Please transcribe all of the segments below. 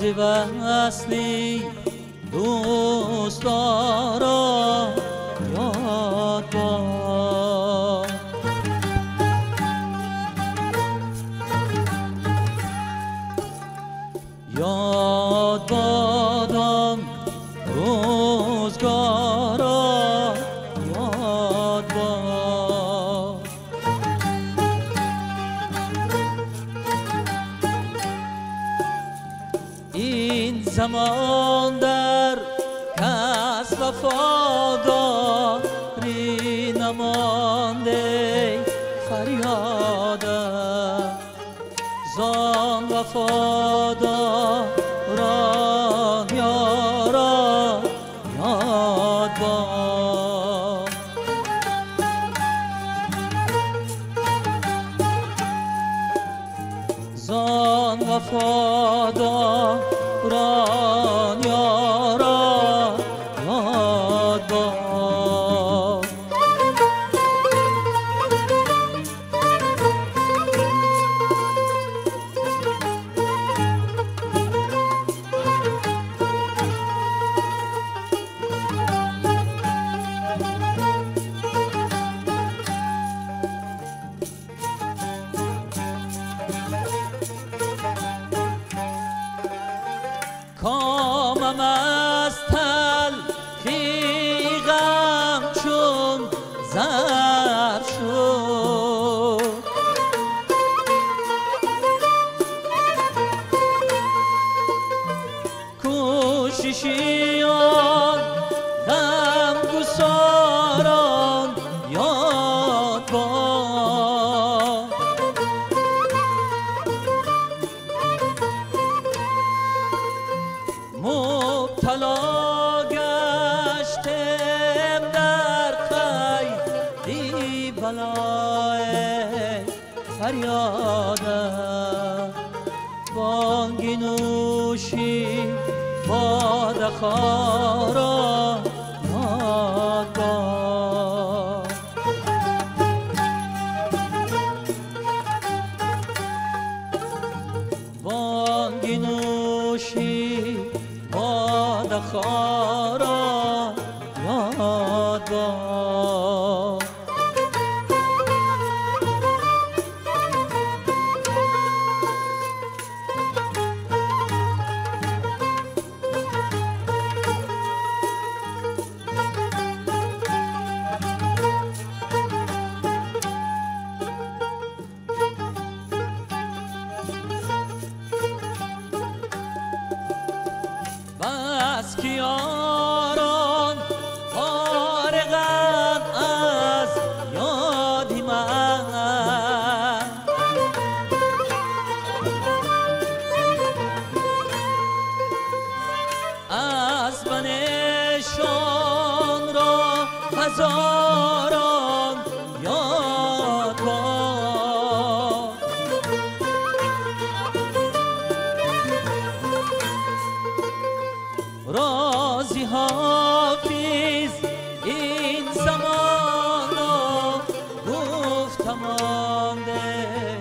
روز وصلی دوستارا یاد باد. یاد بادم روزگارا یاد باد. این زمان در کس وفاداری نمانده فریادم زان وفاداران یارا یاد باد. زان وفاداران یارا یاد باد. کامم از تلخی غم چون زر شد، کوششی آن غم گساران یاد باد. مبتلا گشتم در قیدی بلای فریادم، بانگ نوشی باد خارا یاد باد. بانگ نوشی باد خارا یاد باد. بس که یاران فارغند از یاد من، از منشان را هزاران یاد باد. رازی حافظ این زمان را گفتم مانده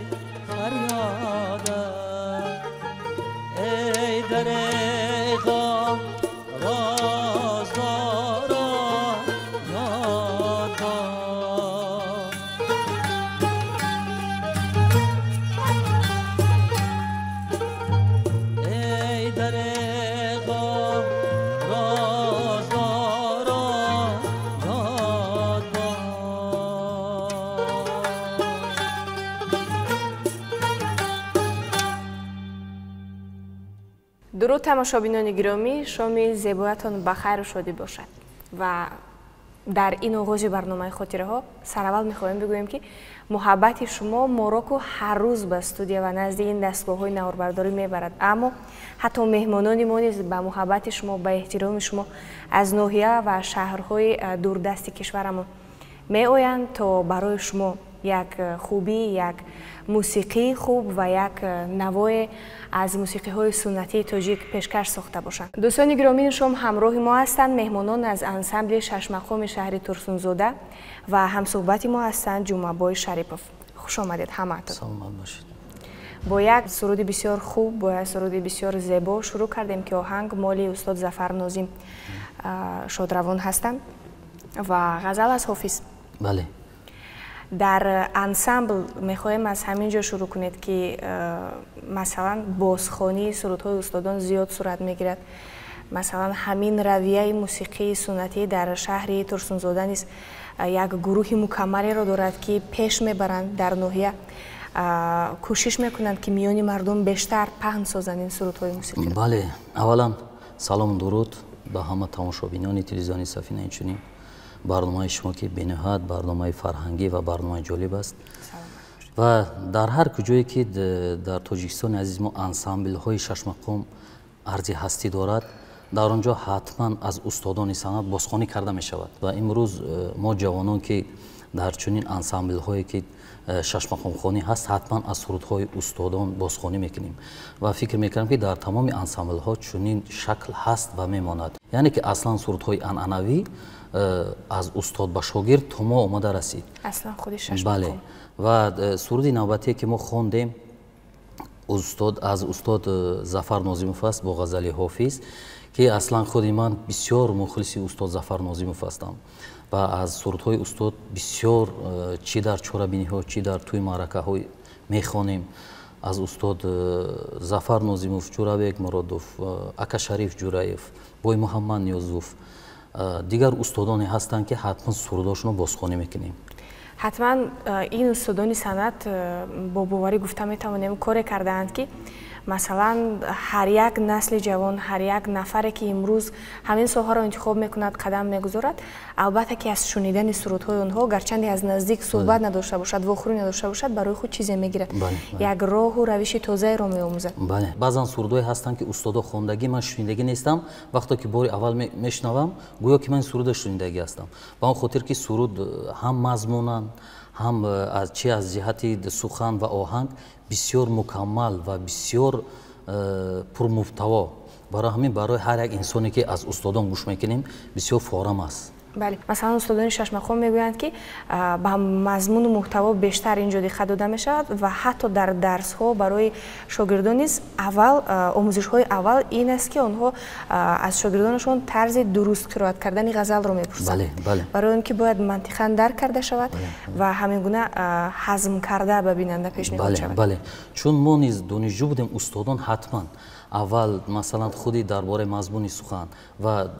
فریادم، ای دریغا رازدارا یاد باد. ای دریغا رازدارا یاد باد. Дуруд тамошобинони гиромӣ, шоми зебоятон ба хайру шодӣ бошад. Ва дар ин оғози барномаи хотираҳо сараввал мехоҳем бигӯем, ки муҳаббати шумо моро ку ҳар рӯз ба студия ва назди ин дастгоҳҳои наворбардорӣ мебарад, аммо ҳатто меҳмонони мо низ ба муҳаббати шумо, ба эҳтироми шумо аз ноҳия ва шаҳрҳои дурдасти кишварамон меоянд, то барои шумо як хубӣ, як мусиқии хуб ва як навое аз мусиқиҳои суннатии тоҷик пешкаш сохта бошанд. Дӯстони гиромӣ, ин шом ҳамроҳи мо ҳастанд меҳмонон аз ансамбли шашмақоми шаҳри Турсунзода ва ҳамсӯҳбати мо ҳастанд Ҷумъабой Шарипов. Хуш омадед ҳамаатон. Саломат бошед. Бо як суруди бисёр хуб, бо як суруди бисёр зебо шурӯъ кардем, ки оҳанг моли устод Зафар Нозим шодравон ҳастанд ва ғазал аз Ҳофиз. Бале. Дар ансамбл мехоҳем аз ҳамин ҷо шурӯъ кунед, ки масалан бозхонии сурудҳои устодон зиёд сурат мегирад. Масалан ҳамин равияи мусиқии суннатӣ дар шаҳри Турсунзода низ як гурӯҳи мукаммалеро дорад, ки пеш мебаранд дар ноҳия, кӯшиш мекунанд, ки миёни мардум бештар паҳн созанд ин сурудҳои мусиқиро. Бале, аввалан салому дуруд ба ҳама тамошобинони телевизиони Сафина, инчунин барномаи шумо, ки бениҳоят барномаи фарҳангӣ ва барномаи ҷолиб аст. Ва дар ҳар куҷое ки дар Тоҷикистони азиз мо ансамблҳои шашмақом арзи ҳастӣ дорад, дар он ҷо ҳатман аз устодони санъат бозхонӣ карда мешавад. Ва имрӯз мо ҷавонон, ки дар чунин ансамблҳое ки шашмақомхонӣ ҳаст, ҳатман аз сурудҳои устодон бозхонӣ мекунем ва фикр мекунам, ки дар тамоми ансамблҳо чунин шакл ҳаст ва мемонад. Яъне ки аслан сурудҳои анъанавӣ аз устод ба шогирд то мо омада расид. Аслан худи шашмақом. Бале. Ва суруди навбатие ки мо хондем аз устод Зафар Нозимов аст бо ғазали Ҳофиз, ки аслан худи ман бисёр мухлиси устод Зафар Нозимов ҳастам ва аз сурудҳои устод бисёр чӣ дар чорабиниҳо, чӣ дар тӯи маъракаҳо мехонем. Аз устод Зафар Нозимов, Ҷӯрабек Муродов, ака Шариф Ҷӯраев, Бой Муҳаммад Ниёзов, дигар устодоне ҳастанд, ки ҳатман сурудҳошонро бозхонӣ мекунем. Ҳатман ин устодони санъат бо боварӣ гуфта метавонем коре кардаанд, ки масалан ҳар як насли ҷавон, ҳар як нафаре, ки имрӯз ҳамин соҳаро интихоб мекунад, қадам мегузорад, албатта ки аз шунидани сурудҳои онҳо, гарчанде аз наздик суҳбат надошта бошад, вохӯрӣ надошта бошад, барои худ чизе мегирад, як роҳу равиши тозаеро меомӯзад. Бале, баъзан сурудҳое ҳастанд, ки устодо хондагӣ ман шунидагӣ нестам, вақте ки бори аввал мешунавам, гӯё ки ман суруда шунидагӣ ҳастам. Ба он хотир ки суруд ҳам мазмунан, ҳам чи аз ҷиҳати сухан ва оҳанг бисёр мукаммал ва бисёр пурмуҳтаво. Барои ҳамин барои ҳар як инсоне, ки аз устодон гӯш мекунем, бисёр форам аст. Бале, масалан устодони шашмақом мегӯянд, ки ба мазмуну муҳтаво бештар ин ҷо диққат дода мешавад ва ҳатто дар дарсҳо барои шогирдон низ аввал омӯзишҳои аввал ин аст, ки онҳо аз шогирдонашон тарзи дуруст қироат кардани ғазалро мепурсанд. Барои он ки бояд мантиқан дарк карда шавад ва ҳамин гуна ҳазм карда ба бинанда пешниҳод шавад. Бале, чун мо низ донишҷӯ будем, устодон ҳатман аввал масалан худи дар бораи мазмуни сухан ва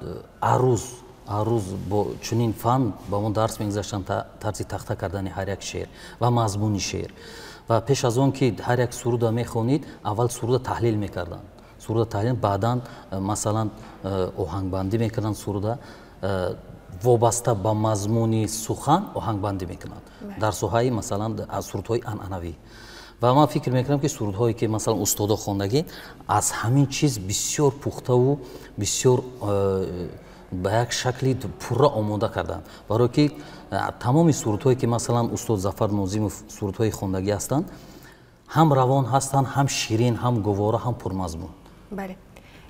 аруз бо чунин фан ба мо дарс мегузаштанд, тарзи тахта кардани ҳар як шеър ва мазмуни шеър. Ва пеш аз он ки ҳар як суруда мехонид, аввал суруда таҳлил мекарданд. Суруда таҳлил, баъдан масалан оҳангбандӣ мекарданд, суруда вобаста ба мазмуни сухан оҳангбандӣ мекунанд дар соҳаи масалан аз сурудҳои анъанавӣ. Ва ман фикр мекунам, ки сурудҳое ки масалан устодо хондагӣ аз ҳамин чиз бисёр пухтаву бисёр ба як шакли пурра омода карданд. Барое ки тамоми сурудҳое ки масалан устод Зафар Нозимов сурудҳои хондагӣ ҳастанд, ҳам равон ҳастанд, ҳам ширин, ҳам гувора, ҳам пурмазмун. Бале,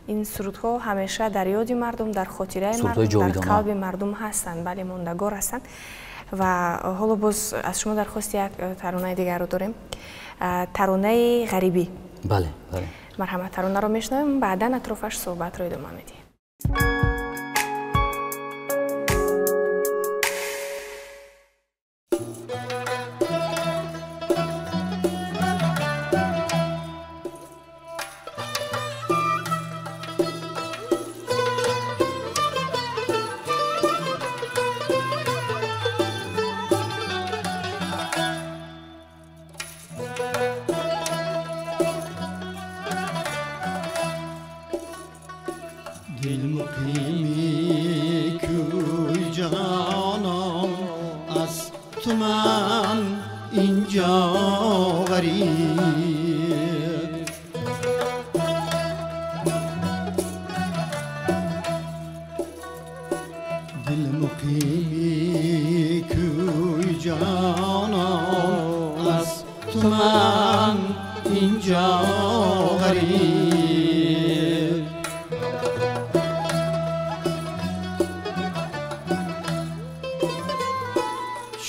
ин сурудҳо ҳамеша дар ёди мардум, дар хотираи мардум, дар қалби мардум ҳастанд, бале, мондагор ҳастанд. Ва ҳоло боз аз шумо дархости як таронаи дигарро дорем, таронаи ғарибӣ. Бале, бале. Марҳамат, таронаро мешунавем, баъдан атрофаш суҳбатро идома медиҳем.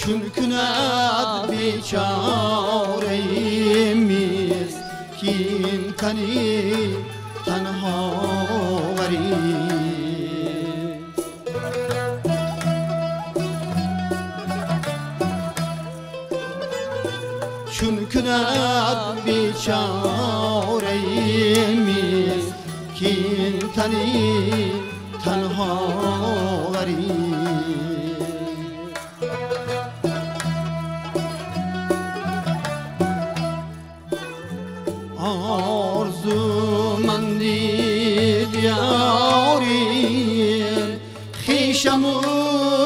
Чун кунад бечораи миз مسکین تنی تنها غریب. چون کند بیچاره مسکین تنی تنها غریب. آرزومندی دیاریم خویشم و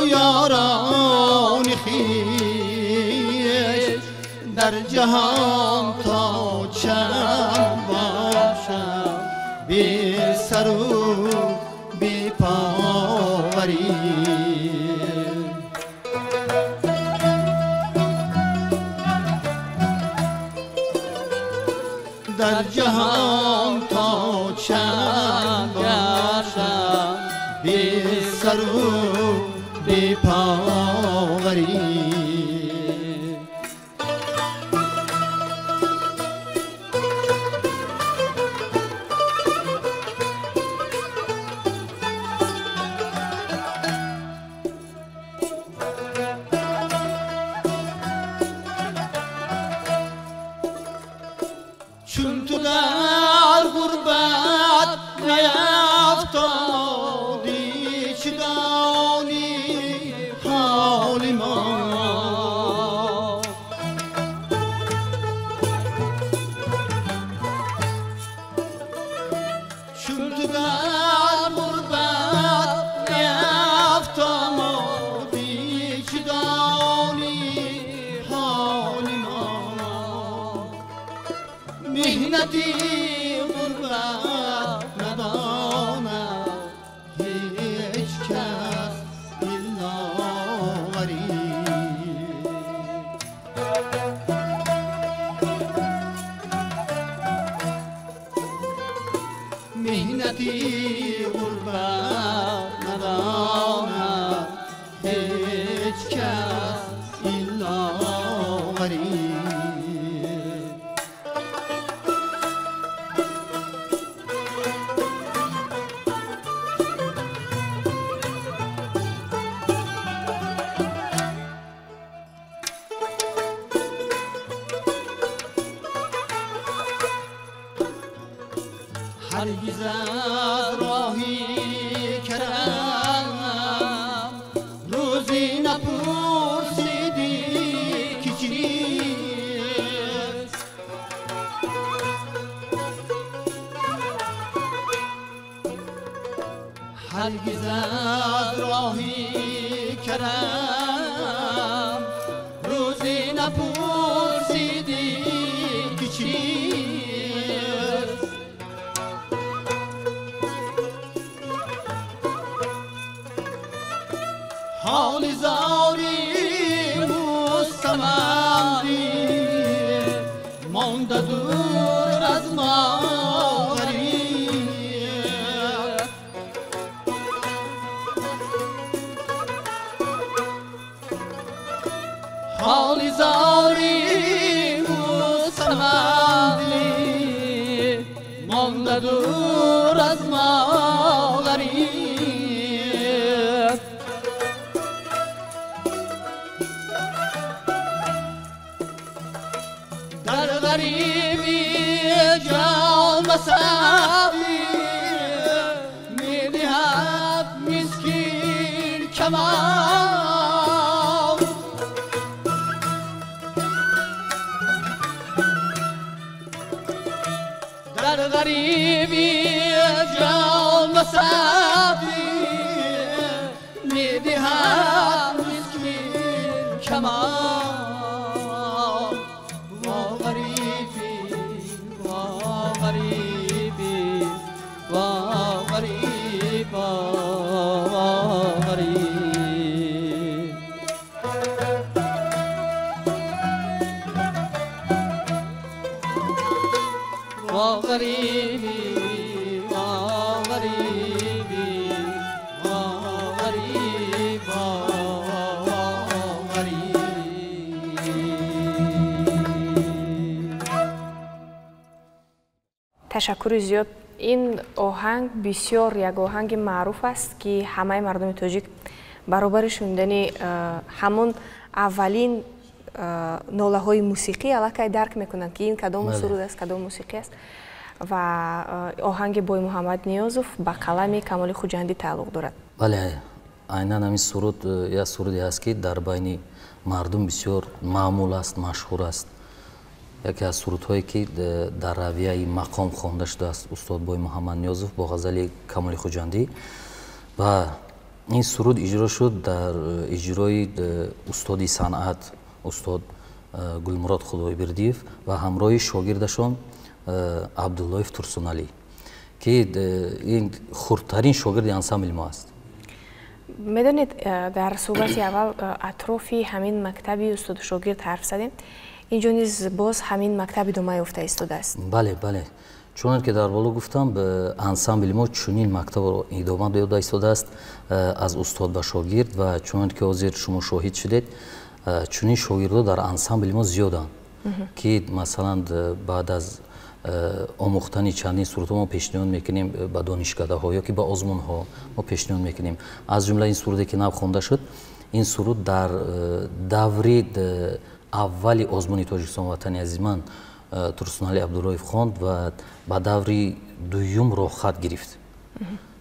یاران خویش، در جهان تا چند باشم بی سر و بی پاوری. در جهان تا چند باشم بی سر و بی پاوری. چون تو در غربت نیفتادی چه دانی حال ما، چون تو در غربت نیفتادی چه دانی حال ما، مهنتی غربت نداند هیچ کس الا غریب. مهنتی غربت نداند هیچ کس الا غریب. هرگز از راهی کرم روزی نپرسیدی که چیست، هرگز از راهی کرم روزی نپرسیدی که چیست، حال زاری مستمندی مانده دور از ما غریب. حال زاری مستمندی مانده دور از ما غریب. در غریبی جان مساوی میدهد مسکین کمال، در غریبی جان مساوی میدهد مسکین کمال. غریبی وا غریبا وا غریب. وا غریبی وا غریبی Ташаккури зиёд. Ин оҳанг бисёр як оҳанги маъруф аст, ки ҳамаи мардуми тоҷик баробари шунидани ҳамон аввалин нолаҳои мусиқӣ аллакай дарк мекунанд, ки ин кадом суруд аст, кадом мусиқӣ аст. Ва оҳанги Боймуҳаммад Ниёзов ба қалами Камоли Хуҷандӣ тааллуқ дорад. Бале, айнан ҳамин суруд як суруде аст, ки дар байни мардум бисёр маъмул аст, машҳур аст. Яке аз сурудҳое, ки дар равияи мақом хонда шудааст устод Боймуҳаммад Ниёзов бо ғазали Камоли Хуҷандӣ. Ва ин суруд иҷро шуд дар иҷрои устоди санъат устод Гулмурод Худойбердиев ва ҳамроҳи шогирдашон Абдуллоев Турсуналӣ, ки ин хурдтарин шогирди ансамбли мо аст. Медонед, дар суҳбати аввал атрофи ҳамин мактаби устоду шогирд ҳарф задем. Инҷо низ боз ҳамин мактаб идома ёфта истодааст. Бале, бале. Чунон ки дар боло гуфтам, ансамбли мо чунин мактабро идома дода истодааст аз устод ба шогирд. Ва чунон ки ҳозир шумо шоҳид шудед, чунин шогирдо дар ансамбли мо зиёданд, ки масалан баъд аз омӯхтани чандин сурудҳо мо пешниҳод мекунем ба донишкадаҳо ё ки ба озмунҳо мо пешниҳод мекунем. Аз ҷумла ин суруде, ки нав хонда шуд, ин суруд дар даври аввали озмуни Тоҷикистон ватани азизман Турсуналӣ Абдуллоев хонд ва ба даври дуюм роҳхат гирифт.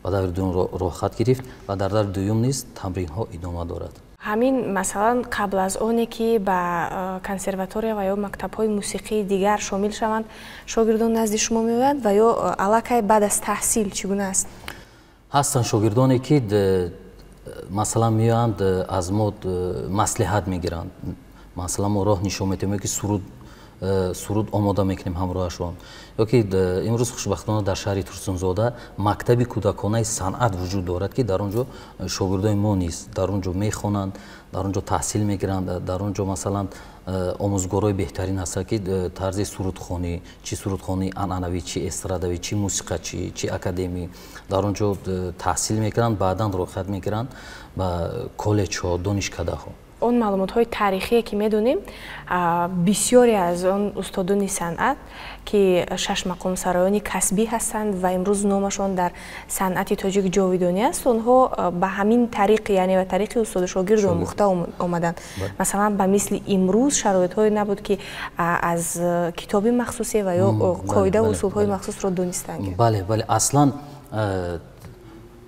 Ба даври дуюм роҳхат гирифт ва дар даври дуюм низ тамринҳо идома дорад. Ҳамин масалан қабл аз оне ки ба консерватория ва ё мактабҳои мусиқии дигар шомил шаванд, шогирдон назди шумо меоянд ва ё аллакай баъд аз таҳсил чӣ гуна аст? Ҳастанд шогирдоне, ки масалан меоянд, аз мо маслиҳат мегиранд. Масалан мо роҳ нишон медиҳем, ки суруд омода мекунем ҳамроҳашон. Ё ки имрӯз хушбахтона дар шаҳри Турсунзода мактаби кӯдаконаи санъат вуҷуд дорад, ки дар он ҷо шогирдони мо низ дар он ҷо мехонанд, дар он ҷо таҳсил мегиранд, дар он ҷо масалан омӯзгорои беҳтарин ҳастанд, ки тарзи сурудхонӣ, чӣ сурудхонии анъанавӣ, чӣ эстрадавӣ, чӣ мусиқачӣ, чӣ академӣ, дар он ҷо таҳсил мекунанд, баъдан роҳхат мегиранд ба коллеҷҳо, донишкадаҳо. Он маълумотҳои таърихие, ки медонем, бисёре аз он устодони санъат, ки шашмақомсароёни касбӣ ҳастанд ва имрӯз номашон дар санъати тоҷик ҷовидонӣ аст, онҳо ба ҳамин тариқ, яъне ба тариқи устоду шогирд омӯхта омаданд. Масалан, ба мисли имрӯз шароитҳое набуд, ки аз китоби махсусе ва ё қоидаву усулҳои махсусро донистанд. Бале, бале, аслан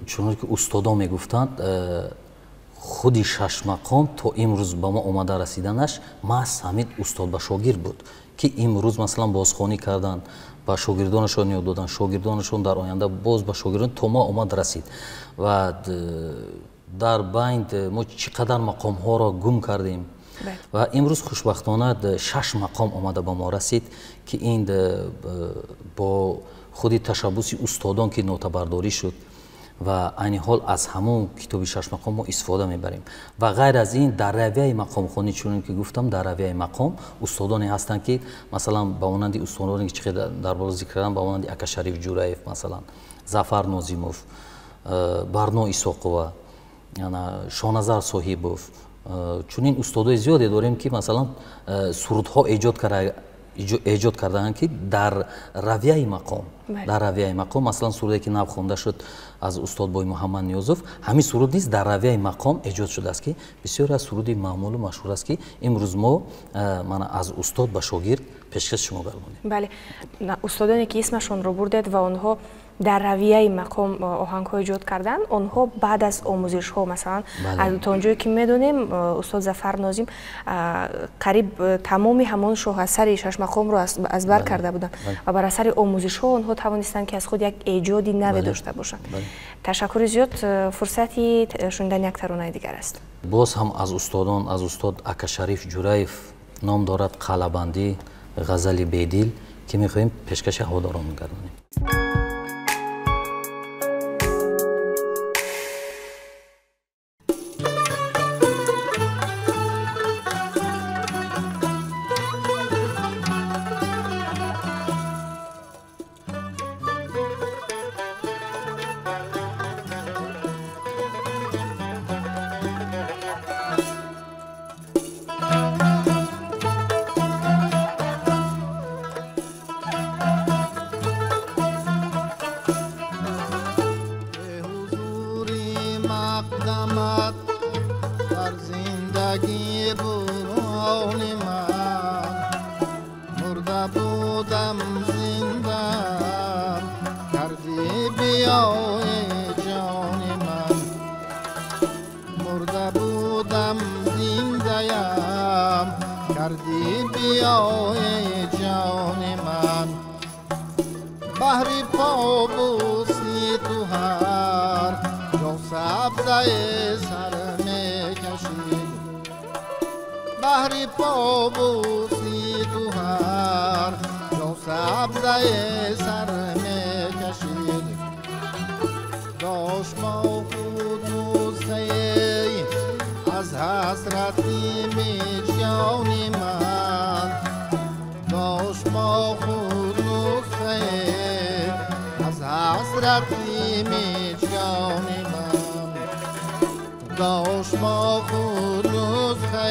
чунон ки устодон мегуфтанд, худи шашмақом то имрӯз ба мо омада расиданаш маҳз ҳамин устод ба шогирд буд, ки имрӯз масалан бозхонӣ карданд, ба шогирдонашон ёд доданд, шогирдонашон дар оянда боз ба шогирдон то мо омад расид. Ва дар байн мо чӣ қадар мақомҳоро гум кардем. Ва имрӯз хушбахтона шаш мақом омада ба мо расид, ки ин бо худи ташаббуси устодон, ки нотабардорӣ шуд, ва айни ҳол аз ҳамон китоби шашмақом мо истифода мебарем. Ва ғайр аз ин дар равияи мақомхонӣ, чунон ки гуфтам, дар равияи мақом устодоне ҳастанд, ки масалан ба монанди устодоне, ки чӣ дар боло зикр кардам, ба монанди Акашариф Ҷураев, масалан Зафар Нозимов, Барно Исоқова, Шоназар Соҳибов, чунин устодои зиёде дорем, ки масалан сурудҳо эҷод кардаанд, ки дар равияи мақом, дар равияи мақом, масалан суруде, ки нав хонда шуд аз устод Боймуҳаммад Ниёзов, ҳамин суруд низ дар равияи мақом эҷод шудааст, ки бисёр аз суруди маъмулу машҳур аст, ки имрӯз мо мана аз устод ба шогирд пешкаш шумо гардонем. Бале, устодоне, ки исмашонро бурдед ва онҳо дар равияи мақом оҳангҳо эҷод карданд, онҳо баъд аз омӯзишҳо, масалан то он ҷое ки медонем, устод Зафар Нозим қариб тамоми ҳамон шоҳасари шашмақомро аз бар карда буданд ва бар асари омӯзишҳо онҳо тавонистанд, ки аз худ як эҷоди наве дошта бошанд. Ташаккури зиёд. Фурсати шунидани як таронаи дигар аст. Боз ҳам аз устодон, аз устод Акашариф Ҷураев ном дорад Қалабандӣ, ғазали бедил, ки мехоҳем пешкаши ҳаводорон гардонем. مقدمت در زندگی برون من مرده بودم زندم کردی بیای جان من مرده بودم زنده‌ام کردی بیای جان من بهر پابوسی تو هر جا سبزه سر میکشید بهر پابوسی تو هر جا سبزه سر میکشید داشت با خود نسخه از حسرتی مژگان من داشت با خود نسخه از حسرتی مژگان من داشت با خود نسخه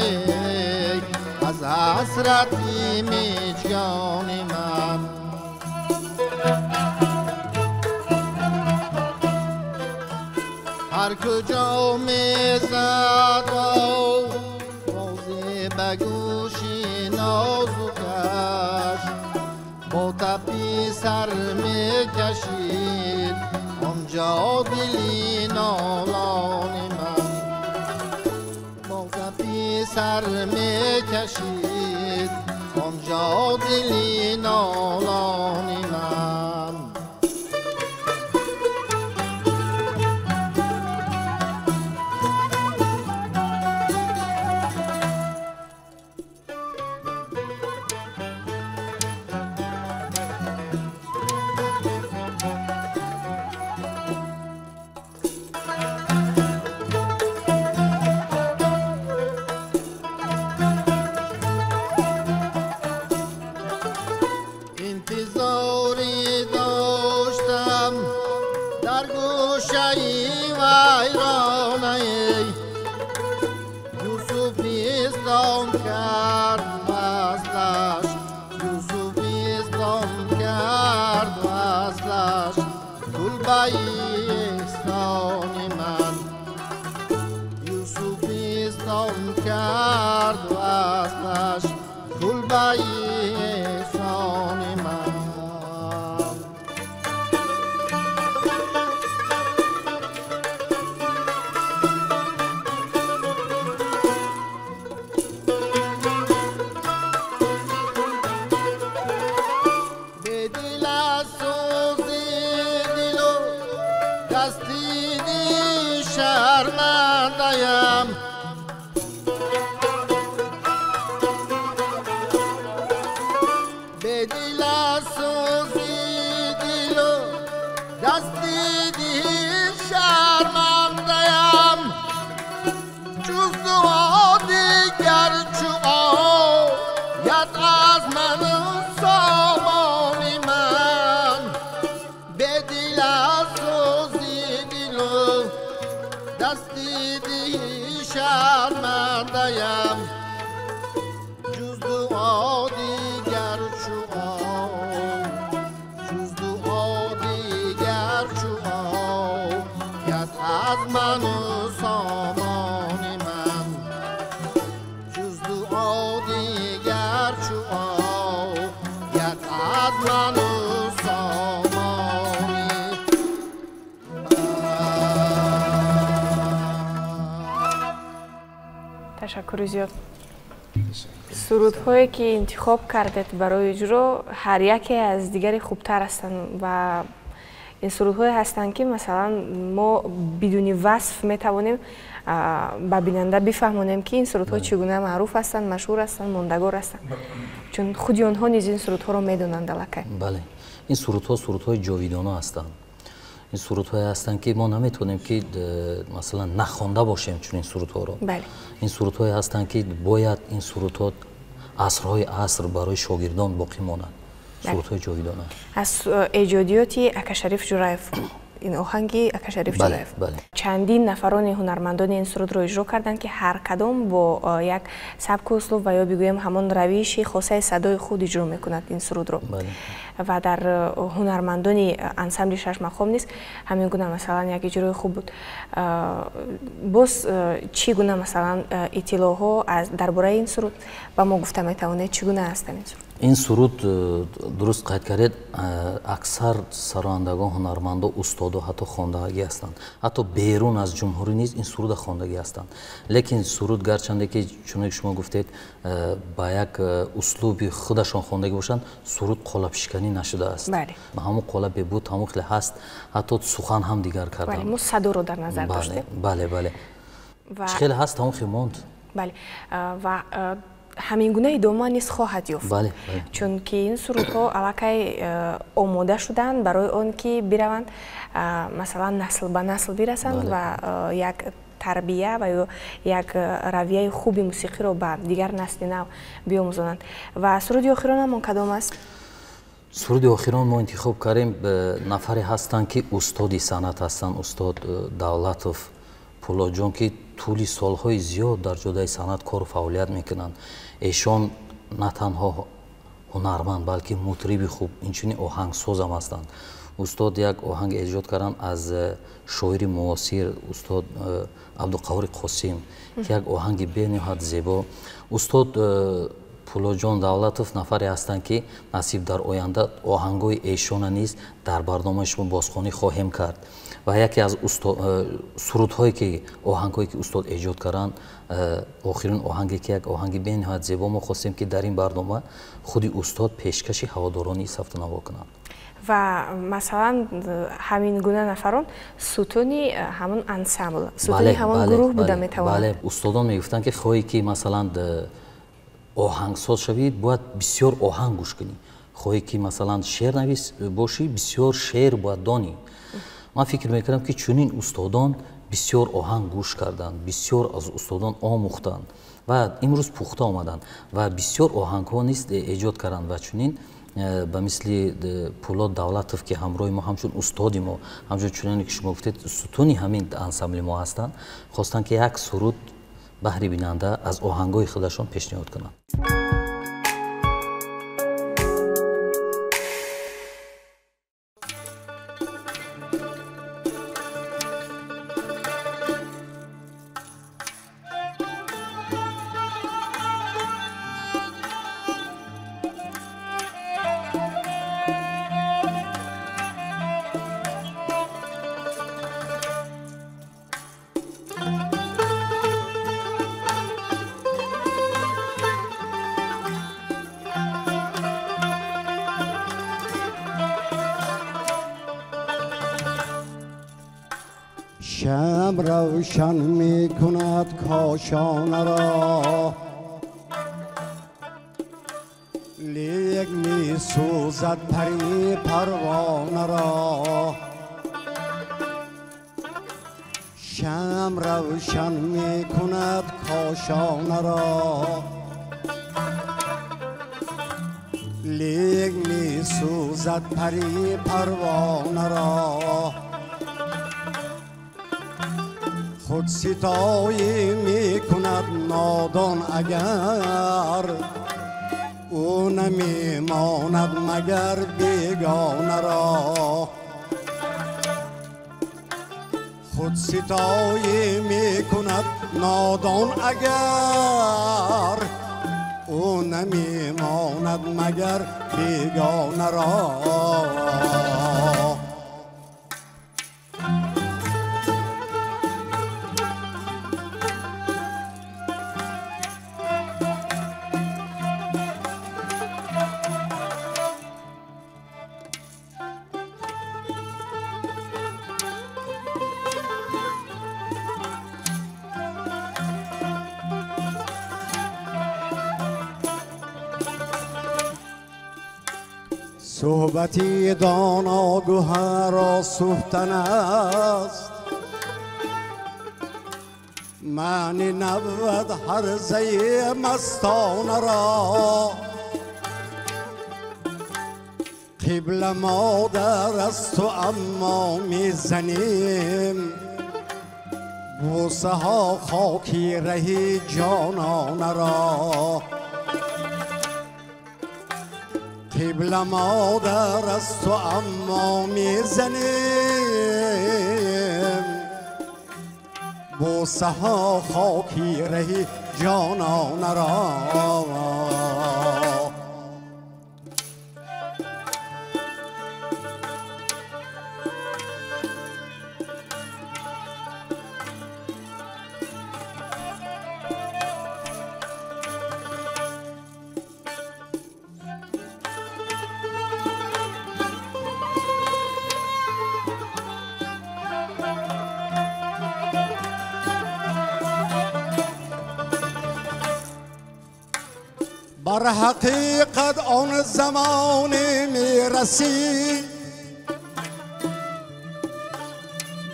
از حسرتی مژگان من هر کجا میزد بازی به گوشی نازکش با تپی سر میکشید آنجا دلی نالان من با تپی سر میکشید آنجا دلی نالان من Ташаккури зиёд. Сурудҳое ки интихоб кардед барои иҷро ҳар яке аз дигаре хубтар ҳастанд ва ин сурудҳое ҳастанд ки масалан мо бидуни васф метавонем ба бинанда бифаҳмонем ки ин сурудҳо чӣ гуна маъруф ҳастанд, машҳур ҳастанд, мондагор ҳастанд, чун худи онҳо низ ин сурудҳоро медонанд аллакай. Бале, ин сурудҳо сурудҳои ҷовидона ҳастанд. Ин сурудҳое ҳастанд ки мо наметавонем ки масалан нахонда бошем чунин сурудҳоро. Ин сурудҳое ҳастанд ки бояд ин сурудҳо асрҳои аср барои шогирдон боқӣ монанд. Сурудҳои ҷовидона. Аз эҷодиёти Акашариф Ҷураев Ин оҳанги ака Шариф Ҷӯраев. Чандин нафарони ҳунармандони ин сурудро иҷро карданд, ки ҳар кадом бо як сабку услуб ва ё бигӯем ҳамон равиши хосаи садои худ иҷро мекунад ин сурудро. Ва дар ҳунармандони ансамбли Шашмақом низ ҳамин гуна масалан як иҷрои хуб буд. Боз чӣ гуна масалан иттилоъҳо дар бораи ин суруд ба мо гуфта метавонед? Чӣ гуна аст ин суруд? Ин суруд, дуруст қайд кардед, аксар сарояндагон, ҳунармандо, устодо ҳатто хондагӣ ҳастанд, ҳатто берун аз ҷумҳурӣ низ ин суруда хондагӣ ҳастанд. Лекин суруд гарчанде ки чуноне ки шумо гуфтед ба як услуби худашон хондагӣ бошанд, суруд қолабшиканӣ нашудааст. Ҳамон қолабе буд, ҳамон хеле ҳаст, ҳатто сухан ҳам дигар карданд. Мо садоро дар назар доштем. Бале, бале, чӣ хеле ҳаст, ҳамон хел монд. Бале, ва ҳамин гуна идома низ хоҳад ёфт, чунки ин сурудҳо аллакай омода шуданд барои он ки бираванд, масалан насл ба насл бирасанд ва як тарбия ва ё як равияи хуби мусиқиро ба дигар насли нав биомӯзонанд. Ва суруди охиронамон кадом аст? Суруди охирон мо интихоб кардем, нафаре ҳастанд ки устоди санъат ҳастанд, устод Давлатов Пулодҷон, ки тӯли солҳои зиёд дар ҷодаи санъат кору фаъолият мекунанд. Эшон на танҳо ҳунарманд, балки мутриби хуб, инчунин оҳангсозам ҳастанд. Устод як оҳанг эҷод карданд аз шоири муосир устод Абдуқаҳҳори Қосим, ки як оҳанги бениҳоят зебо. Устод Пулодҷон Давлатов нафаре ҳастанд, ки насиб дар оянда оҳангҳои эшона низ дар барномаи шумо бозхонӣ хоҳем кард. Ва яке аз сурудҳое ки оҳангҳое ки устод эҷод карданд, охирин оҳанге ки як оҳанги бениҳоят зебо, мо хостем ки дар ин барнома худи устод пешкаши ҳаводорони сафтанаво кунанд. Ва масалан ҳамин гуна нафарон сутуни ҳамон ансамбл, сутуни ҳамон гурӯҳ буда метавонанд. Бале, устодон мегуфтанд ки хоҳӣ ки масалан оҳангсоз шавӣ, бояд бисёр оҳанг гӯш кунӣ. Хоҳӣ ки масалан шеърнавис бошӣ, бисёр шеър бояд донӣ. Ман фикр мекардам ки чунин устодон бисёр оҳанг гӯш карданд, бисёр аз устодон омӯхтанд ва имрӯз пухта омаданд ва бисёр оҳангҳо низ эҷод карданд. Ва чунин ба мисли Пулод Давлатов, ки ҳамроҳи мо ҳамчун устоди мо, ҳамчун чуноне ки шумо гуфтед сутуни ҳамин ансамбли мо ҳастанд, хостанд ки як суруд баҳри бинанда аз оҳангҳои худашон пешниҳод кунанд. شم روشن می کند کاشانه را، لیک می سوزد پری پروانه را. شم روشن می کند کاشانه را، لیک می سوزد پری پروانه را. خود ستایی می کند نادان اگر، او نمی ماند مگر بیگانه را. خود ستایی می کند نادان اگر، او نمی ماند مگر بیگانه را. صحبتی دانا گوهر را سوختن است، معنی نبود هرزه مستانه را. قبل مادر از تو اما میزنیم بوسه ها خاکی رهی جانانه را قبل مادر از تو اما میزنیم بوسه ها خاکی رهی جانانه را بر حقیقت آن زمان میرسی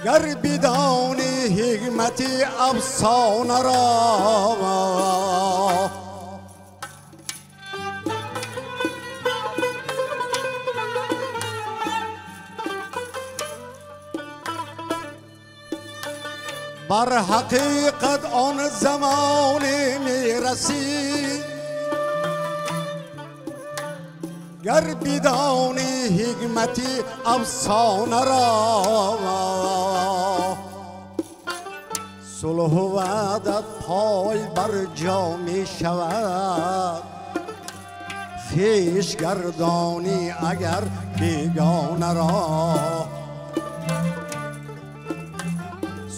گر بدانی حکمت افسانه را بر حقیقت آن زمان میرسی گر بدانی حکمت افسانه را صلح و وحدت پای بر جا می شود خویش گردانی اگر بیگانه را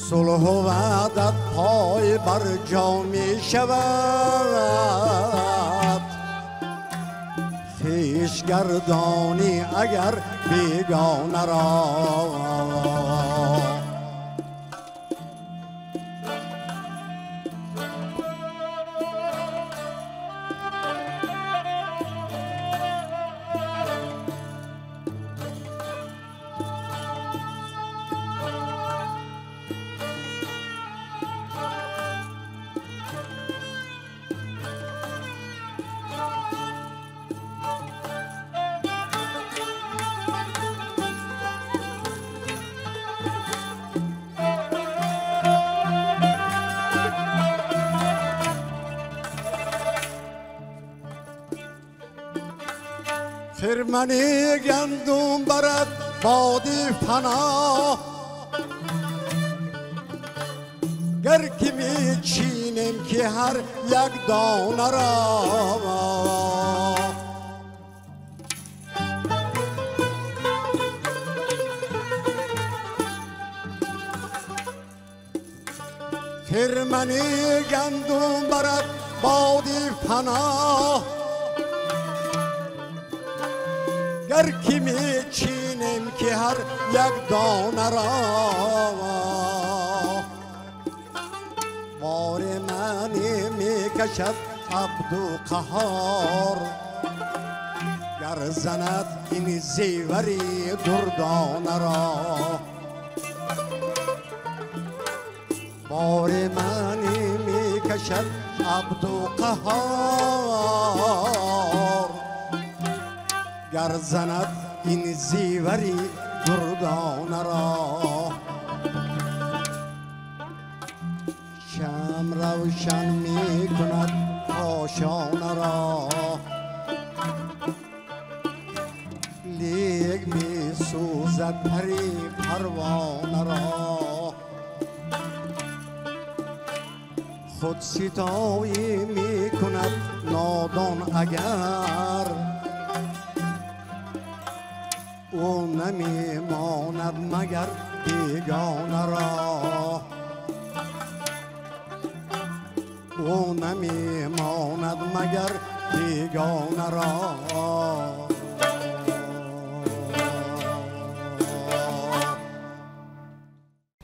صلح و وحدت پای بر جا می شود خویش گردانی اگر بیگانه را خرمنی گندم برد بادی فنا گر که می چینیم که هر یک دانه را خرمنی گندم برد بادی فنا گر که می چینیم که هر یک دانه را بار من می کشد عبدالقهار گر زند این زیوری دردانه را بار من می کشد عبدالقهار گر زند این زیوری دردانه را شمع روشن می کند کاشانه را لیک می سوزد پری پروانه را خود ستایی می کند نادان اگر او نمی ماند مگر بیگانه را او نمی ماند مگر بیگانه را.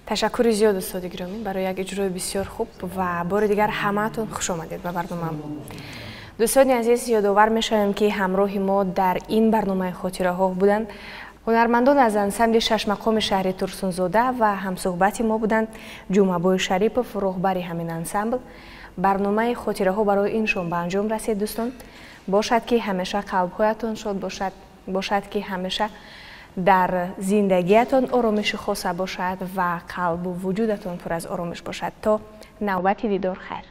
Ташаккури зиёд устоди гиромӣ барои як иҷрои бисёр хуб ва бори дигар ҳамаатон хуш омадед ба барномаам. Дӯстони азиз, ёдовар мешавем, ки ҳамроҳи мо дар ин барномаи хотираҳо буданд ҳунармандон аз ансамбли шашмақоми шаҳри Турсунзода ва ҳамсӯҳбати мо буданд Ҷумъабой Шарипов, роҳбари ҳамин ансамбл. Барномаи хотираҳо барои ин шом ба анҷом расид. Дӯстон, бошад, ки ҳамеша қалбҳоятон шод бошад. Бошад, ки ҳамеша дар зиндагиятон оромиши хоса бошад ва қалбу вуҷудатон пур аз оромиш бошад. То навбати дидор, хайр.